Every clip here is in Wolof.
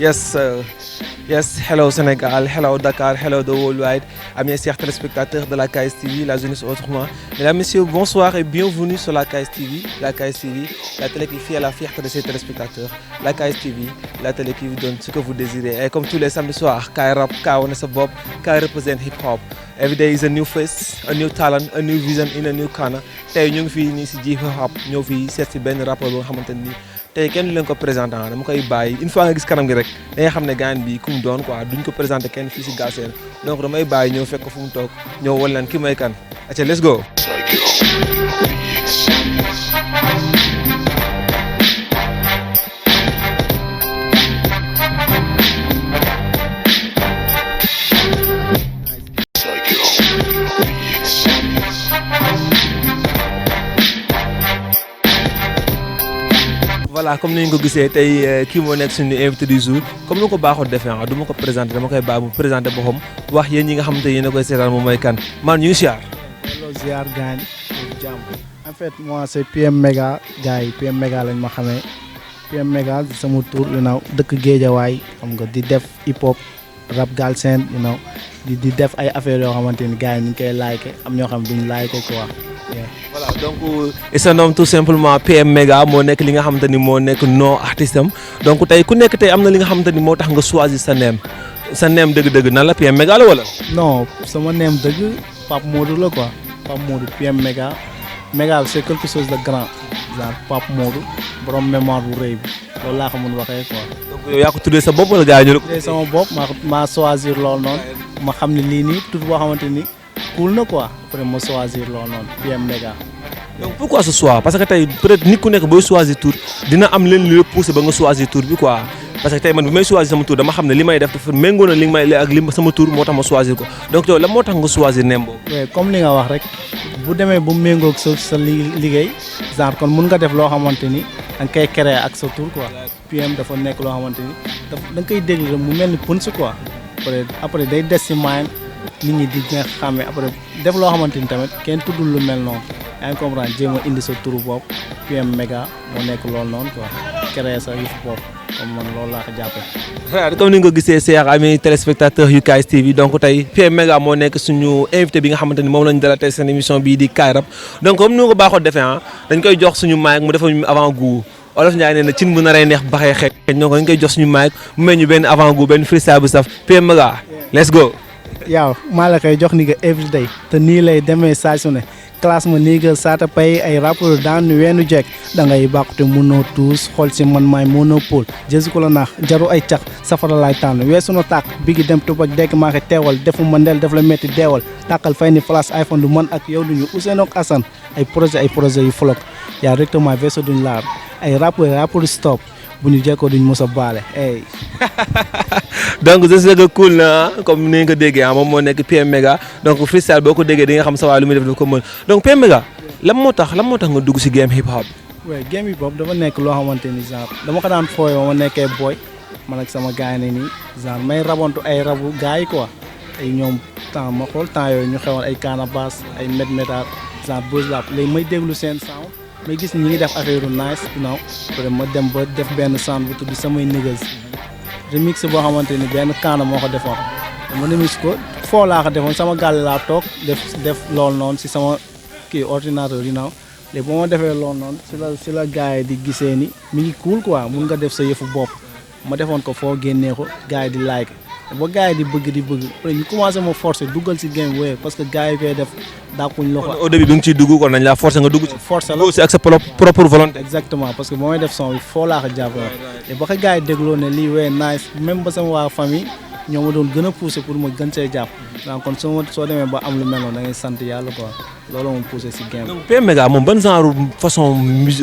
Yes, yes, hello Sénégal, hello Dakar, hello the worldwide, amis et chers téléspectateurs de la KS TV, la jeunesse autrement. Mesdames, Messieurs, bonsoir et bienvenue sur la KS TV. La KS TV, la télé qui fait la fierté de ses téléspectateurs. La KS TV, la télé qui vous donne ce que vous désirez. Et comme tous les samedis soirs, K Rap, K One Bob, K represent hip hop. Every day is a new face, a new talent, a new vision in a new corner. Tey ñu ngi fii nii si hip hop ñëw fii seet si benn rappeur boo xamante ni tey kenn du leen ko présenté dama koy bàyyi une fois nga gis kanam gi rek da nga xam ne gaañ bi ku mu doon quoi duñ ko présenté kenn fii si Galsen donc damay bàyyi ñëw fekk fu mu toog ñëw wan leen ki may kan. Acca let's go. Voilà, comme ni nga ko gisee tey kii moo nekk suñu invité du jour comme ni ko baaxoo defee du ma ko présenté dama koy bàyyi mu présenté boppam wax yéen ñi nga xamante ne yéen a koy seetaan moom mooy kan man ñu ngi siyaar. hello ziar gaañ jàmm en fait moi c'est PM Mega gars yi PM Mega lañ ma xamee PM Mega sama tour dëkk Géejawaay xam nga di def hip hop rap Galsen di def ay affaires yoo xamante ni gars yi ñu ngi koy like am ñoo xam duñ like quoi. Voilà, donc il se nomme tout simplement PM Mega moo nekk li nga xamante ni moo nekk nom artiste am donc tey ku nekk tey am na li nga xamante ni moo tax nga choisir sa neem dëgg-dëgg nan la PM Mega la wala. non sama neem dëgg Pape Modou la quoi Pape Modou PM Mega Mega c'est quelque chose de grand genre Pape Modou borom mémoire bu rëy bi loolu laa ko mën waxee quoi. donc yow yaa ko tuddee sa bopp wala gars yi ñu. tuddee sama bopp maa choisir loolu noonu ma xam ne lii nii tout boo xamante ni. cool na quoi après ma choisir loolu noonu PM Mega. donc pourquoi ce choix parce que tey peut-être nit ku nekk booy choisir tour dina am leen lu la poussé ba nga choisir tour bi quoi parce que tey man bi may choisir sama tour dama xam ne li may def dafa méngoo na li may ak li sama tour moo tax ma choisir ko donc yow lan moo tax nga choisir neem boobu. oui comme li nga wax rek bu demee bu méngoog sa liggéey genre kon mun nga def loo xamante ni da nga koy créer ak sa tour quoi PM dafa nekk loo xamante ni da nga koy déglu mu mel ni punch quoi après day des si main nit ñi di nga xàmmee après def loo xamante ni tamit kenn tuddul lu mel noonu yaa ngi comprendre jéem a indi sa turu bopp PM Mega moo nekk loolu noonu quoi créer sa yëfu bopp comme man loolu laa ko jàppee. comme ni nga ko gisee Cheikh ami téléspectateurs yu KS TV donc tey PM Mega moo nekk suñu invité bi nga xamante ni moom lañu dalal tey seen émission bii di K Rap donc comme ni nga ko baaxoo defee dañ koy jox suñu mic mu defal ñu avant goût Olof Ndiaye nee na cin bu naree neex baxee xeeñ donc dañ koy jox suñu mic mu mel ñu benn avant goût benn freestyle bu saf PM Mega let's go. yow maa la koy jox ni nga everyday te nii lay demee saa su ne classe ma nii nga saata pay ay rapport daan weenu jekk da ngay bàqute mënoo tuus xool si man maay monopole jësi ko la naax jaru ay cax safara laay tànn weesu na tàkk bi gi dem tubak dekk maa ko teewal defu ma ndel def la métti deewal tàkkal fay ni flash iPhone du man ak yow duñu Ousseynou ak Assane ay projet yu flok yaa directement weesu duñ laar ay rapport stop bu ñu jekkoo duñ mos a baale hey. donc je sais que cool na comme ni nga ko déggee moom moo nekk PM Mega donc freestyle boo ko déggee di nga xam sa waa lu muy def ko mën donc PM Mega lan moo tax nga dugg si game hip hop. oui game hip hop dafa nekk loo xamante ni genre dama ko daan fooy ba ma nekkee boy man ak sama gars yi nii genre may rabantu ay rabu gars yi quoi ay ñoom temps ma xool temps yooyu ñu xewoon ay Canabasse ay Medmetar genre buzz lap léegi may déglu seen sound may gis ñi ngi def affaire nice après ma dem ba def benn sound bu tudd samay niggas remix boo xamante ni benn kaana moo ko defoon ma remix ko foo laa ko defoon sama gàll laa toog def loolu noonu si sama kii ordinateur léegi ba ma defee loolu noonu si la gars yi di gisee ni mi ngi cool quoi mun nga def sa yëfu bopp ma defoon ko foo génnee ko gars yi di like ba gars yi di bëgg après ñu commencé ma forcer duggal si game wooye parce que gars yi koy def dàquñ loxo. au début bi nga ciy dugg kon nañ laa forcer nga dugg ci. forcer la aussi ak sa propre volonté. exactement parce que ba may def son bi foo laa ko jàppale. te ba ko gars yi dégloo ne lii wooye nice même ba sama waa famille ñoo ma doon gën a poussé pour ma gën see jàpp. donc kon soo demee ba am lu mel noonu da ngay sant yàlla quoi loolu moom poussé si game. donc PM Mega moom ban genre façon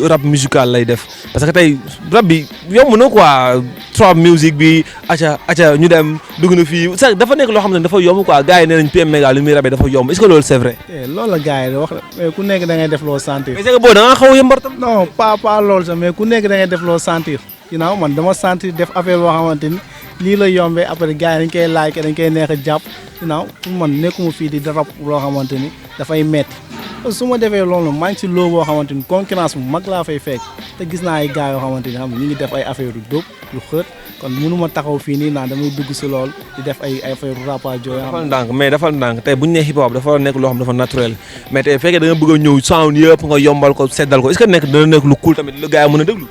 rap musical lay def parce que tey rap bi yomb na quoi trap music bi acca ñu dem dugg na fii sax dafa nekk loo xam ne dafa yomb quoi gars yi nee nañ PM Mega lu muy rabee dafa yomb est-ce que loolu c'est vrai. loolu la gars yi wax mais ku nekk da ngay def loo sentir. mais c'est que boo da nga xaw a yëmbar tam. non pas loolu sax mais ku nekk da ngay def loo sentir ginnaaw man dama sentir def affaire boo xamante ni lii la yombee après gars yi dañ koy like dañ koy neex a jàpp ginnaaw pour man nekkuma fii di rap loo xamante ni dafay metti su ma defee loolu maa ngi si loo boo xamante ni concurrence bu mag laa fay fekk te gis naa ay gars yoo xamante ni xam ñu ngi def ay affaire yu dóob yu xët kon mënuma taxaw fii nii naan damay dugg si lool di def ay affaire rappage yooyu. dafal ndànk mais dafal ndànk tey bu ñu nee hip hop dafa nekk loo xam dafa naturel mais tey fekkee da nga bëgg a ñëw sound yëpp nga yombal ko seddal ko est-ce que nekk dana nekk lu cool tamit lu gars yi mën a déglu.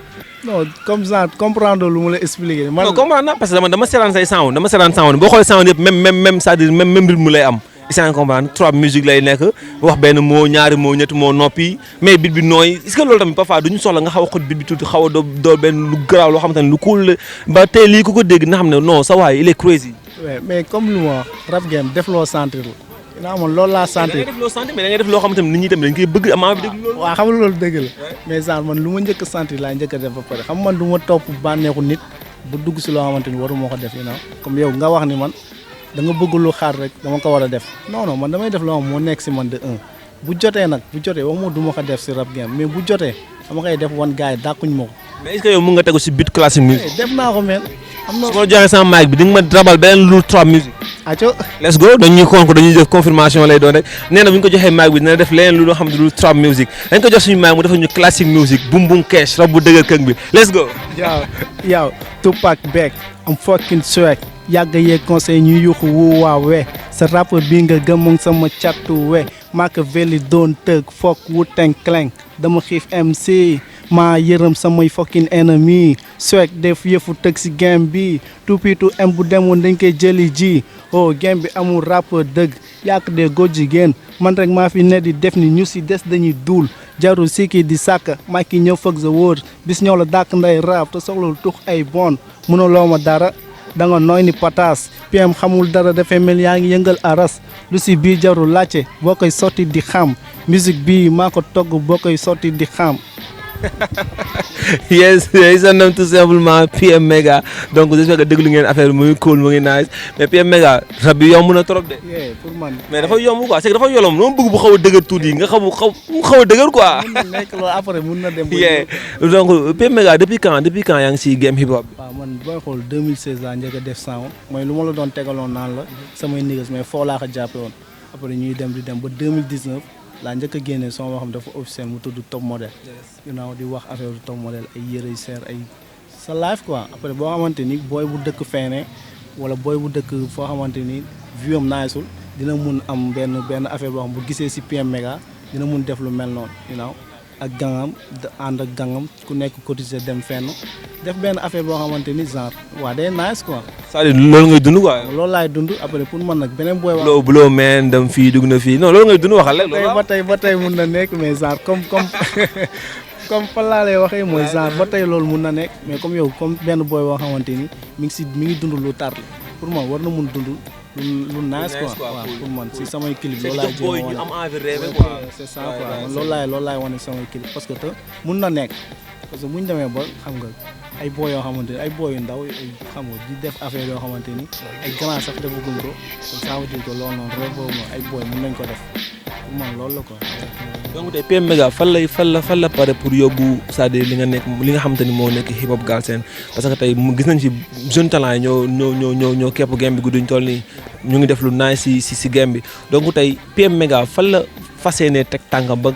non comme ça comprendre lu mu la expliquer. non comprendre na parce que dama seetaan say sound boo xoolee sound yëpp même c'est-à-dire même rythme lay am. isaan comprendre trois musique lay nekk wax benn moo ñaari moo ñetti moo noppi mais bit bi nooy est-ce que loolu tamit parfois duñu soxla nga xaw a xot bit bi tuuti xaw a dool benn lu garaaw loo xamante ne lu cool ba tey lii ku ko dégg na xam ne non sa waay il est crazy. mais comme lu ma wax rap game def loo sentir la. man loolu laa sentir. da ngay def loo sentir mais da ngay def loo xamante ne nit ñi tamit dañ koy bëgg amaa bi dégg loolu. waaw xam nga loolu dëgg la mais genre man lu ma njëkk a sentir laa njëkk a def ba pare xam man du ma topp bànneexu nit bu dugg si loo xamante ni waru moo ko def comme yow nga wax ni man da nga bëgg lu xaar rek dama ko war a def non man damay def loo xam moo nekk si man de bu jotee wax ma du ma ko def si rap game mais bu jotee dama koy def wan gars yi dàquñ ma ko. mais est-ce que yow mën nga tegu si beat classique musique. def naa ko mel. am na su ma joxee sama mic bi di nga ma rabal beneen lu trap musique. aco let's go dañuy def confirmation lay doon rek nee na bu ñu ko joxee mic bi dina def leneen lu xam ne lu trap musique dañ ko jox suñu mic mu defal ñu classique musique bum bum cash rab bu dëgër këng bi let's go. yow Tupac Beck am fucking swag yàgg yee conseil ñu yuuxu wu waawee sa rappeur bi nga gëmoon sama catu we Machiavelli doon tëgg foog Wu-Tang Clan dama xiif MC maa yërëm samay fucking ennemi swag def yëfu tëgg si game bi tupitu m bu demoon dañ koy jëli ji game bi amul rappeur dëgg yàq de góor jigéen man rek maa fi ne di def ni ñu si des dañuy duul jarul sikki di sàkk maa ki ñëw fëgg sa wóor bis ñëw la dàkk nday rap te soxlul tux ay bon mënuloo ma dara da nga nooy ni pataas PM xamul dara dafay mel yaa ngi yëngal aras lu si bii jarul laajte boo koy sotti di xam musique bii maa ko togg boo koy sotti di xam. yes il se nomme tout simplement PM Mega donc j'espère que déglu ngeen affaire muy cool mu ngi nice mais PM Mega rab bi yomb na trop de. pour man mais dafa yomb quoi c'est que dafa yolom noonu bëgg bu xaw a dëgër tuuti nga xaw a dëgër quoi. mun na nekk loolu après mun na dem. donc PM Mega depuis quand yaa ngi si game hip hop bi. waaw man booy xool 2016 laa njëkk a def sound mooy lu ma la doon tegaloon naan la samay niggas mais foo laa ko jàppe woon après ñuy dem di dem ba 2019. laa njëkk a génne son boo xam dafa officiel mu tudd top modèle di wax affaire top modèle ay yëre yu seer ay sa life quoi après boo xamante ni booy bu dëkk feene wala booy bu dëkk foo xamante ni view am naasul dina mun am benn affaire boo xam bu gisee si PM Mega dina mun def lu mel noonu ak gangam ànd ak gangam ku nekk cotiser dem fenn def benn affaire boo xamante ni genre waa day nice quoi. c'est-à-dire loolu ngay dund quoi. loolu laay dund après pour man nag beneen booy. wax buloo meen dem fii dugg na fii non loolu ngay dund waxal rek. ba tey mun na nekk mais genre comme comme fan laa lay waxee mooy genre ba tey loolu mun na nekk mais comme yow comme benn booy boo xamante ni mi ngi dund lu tar pour man war na mun dund. lu nice quoi waaw pour man si samay clip loolu laay booy ñu am envie rêver quoi c'est ça quoi loolu laay wane samay clip parce que te mun na nekk parce que bu ñu demee ba xam nga ay booy yoo xamante ni ay booy yu ndaw xam nga di def affaire yoo xamante ni ay grand sax defaguñ ko ça veut dire que loolu noonu rêve boobu noonu ay booy mun nañ ko def pour man loolu la quoi. donc tey PM Mega fan la pare pour yóbbu c'est-à-dire li nga xamante ni moo nekk hip hop Galsen parce que tey gis nañ ci jeune talent yi ñoo képp game bi gudduñ toll nii ñu ngi def lu nice si game bi donc tey PM Mega fan la fas yéenee teg tànkam ba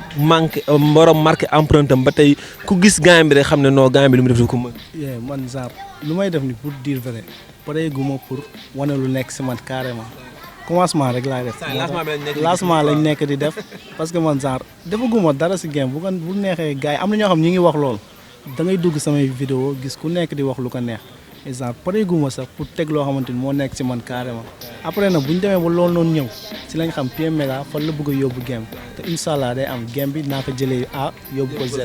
war a marqué empreinte am ba tey ku gis game bi rek xam ne non game bi li mu def ko mën. man genre lu may def ni pour dire vrai pare guma pour wane lu nekk si man carrément. commencement rek laay def lancement lañ nekk di def parce que man genre defaguma dara si game bu neexee gars yi am na ñoo xam ñi ngi wax lool da ngay dugg samay vidéo gis ku nekk di wax lu ko neex exemple pareeguma sax pour teg loo xamante ni moo nekk si man carrément après nag bu ñu demee ba loolu noonu ñëw si lañ xam PM Mega fan la bëgg a yóbbu game te incha allah day am game bi naa ko jëlee A yóbbu ko Z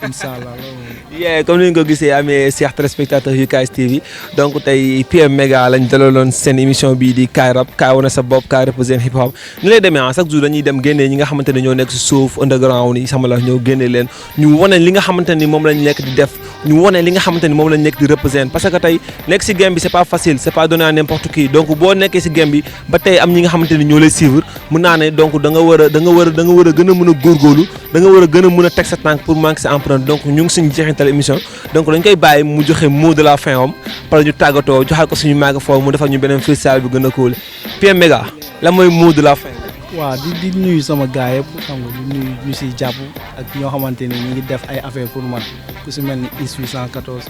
incha allah loolu. comme ni nga ko gisee amee chers téléspectateurs yu KS TV donc tey PM Mega lañ dalaloon seen émission bii di Kaay Rap kaay wane sa bopp kaay représente hip hop ñu lay demee chaque jour dañuy dem génnee ñi nga xamante ne ñoo nekk si suuf underground yi sama la ñoo génnee leen ñu wane li nga xamante ni moom lañ nekk di def ñu wane li nga xamante ni moom lañ nekk di représente parce que tey nekk si game bi c'est pas facile c'est pas donné à n'importe qui donc boo nekkee si game bi ba tey am ñi nga xamante ni ñoo lay suivre mën naa ne donc da nga war a gën a mën a góorgóorlu da nga war a gën a mën a teg sa tànk pour manquer sa empreinte donc ñu ngi suñu jeexintal émission donc dañ koy bàyyi mu joxe mot de la fin am pare ñu tàggatoo joxal ko suñu microphone mu defal ñu beneen freestyle bi gën a cool PM Mega la mooy mot de la fin. waaw di nuyu sama gars yëpp xam nga di nuyu ñu siy jàpp ak ñoo xamante ni ñu ngi def ay affaire pour man ku si mel ni IS 814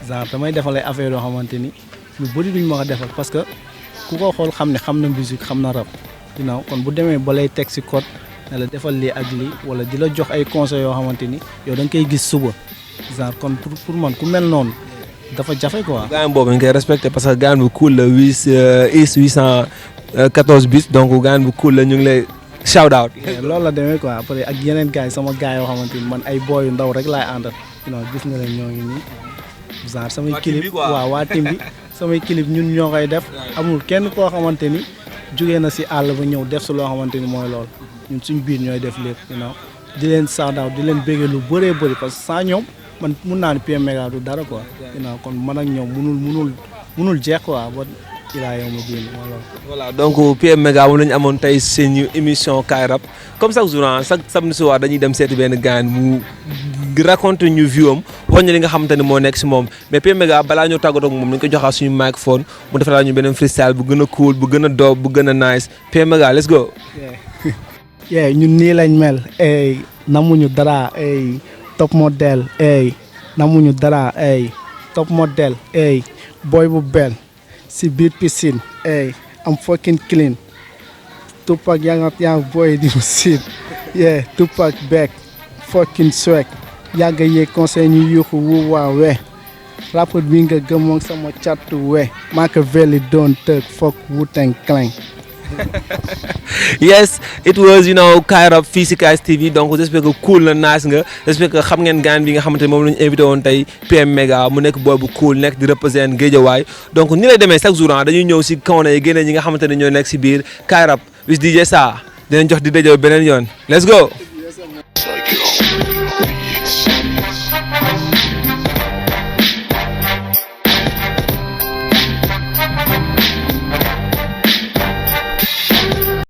genre damay defal ay affaire yoo xamante ni lu bëri duñ ma ko defal parce que ku ko xool xam ne xam na musique xam na rap ginnaaw kon bu demee ba lay teg si code ne la defal lii ak lii wala di la jox ay conseils yoo xamante ni yow da nga koy gis suba genre kon pour man ku mel noonu dafa jafe quoi. gars boobu dañ koy respecté parce que gars bu cool la 814 bis donc gars bu cool la ñu ngi lay shout out. loolu la demee quoi après ak yeneen gars yi sama gars yoo xamante ni man ay boy yu ndaw rek laay àndal gis nga leen ñoo ngi nii genre samay clip waaw waa tim bi samay clip ñun ñoo koy def amul kenn koo xamante ni jugee na si àll ba ñëw def si loo xamante ni mooy lool ñun suñ biir ñooy def lépp di leen shout out di leen béggee lu bëree bëri parce que sans ñoom man mun naa ni PM Méga du dara quoi kon man ak ñoom munul jeex quoi ba ilaa yow ma diin voilà donc PM Méga moom la ñu amoon tey seen émission Kaay Rap comme chaque jour chaque samedi soir dañuy dem seeti benn gaan mu raconte ñu view am wax ñu li nga xamante ne moo nekk si moom mais PM Méga balaa ñoo tàggatoo ak moom dañu ko joxaat suñu microphone mu defal ñu beneen freestyle bu gën a cool bu gën a dope bu gën a nice PM Méga let's go. ñun nii lañ mel namuñu dara top model namuñu dara top model boy bu bel si biir piscine I'm fucking clean Tupac yang boy di musin Tupac back fucking swag yàgga yee conseil ñu yuuxu wu waa we rapport bi nga gëmoon sama catu we Machiavelli doon tëg fuck Wu-Tang Clan. Yes, it was Kaay Rap fii si KS TV donc j'espère que cool na nice nga j'espère que xam ngeen gaan bi nga xamante ne moom la ñu invité woon tey PM Méga mu nekk boy bu cool nekk di représenter Guédiawaye donc ni lay demee chaque jour dañuy ñëw si kaw na yi génne ñi nga xamante ne ñoo nekk si biir Kaay Rap with DJ Sa dinañ jox di dajo beneen yoon let's go.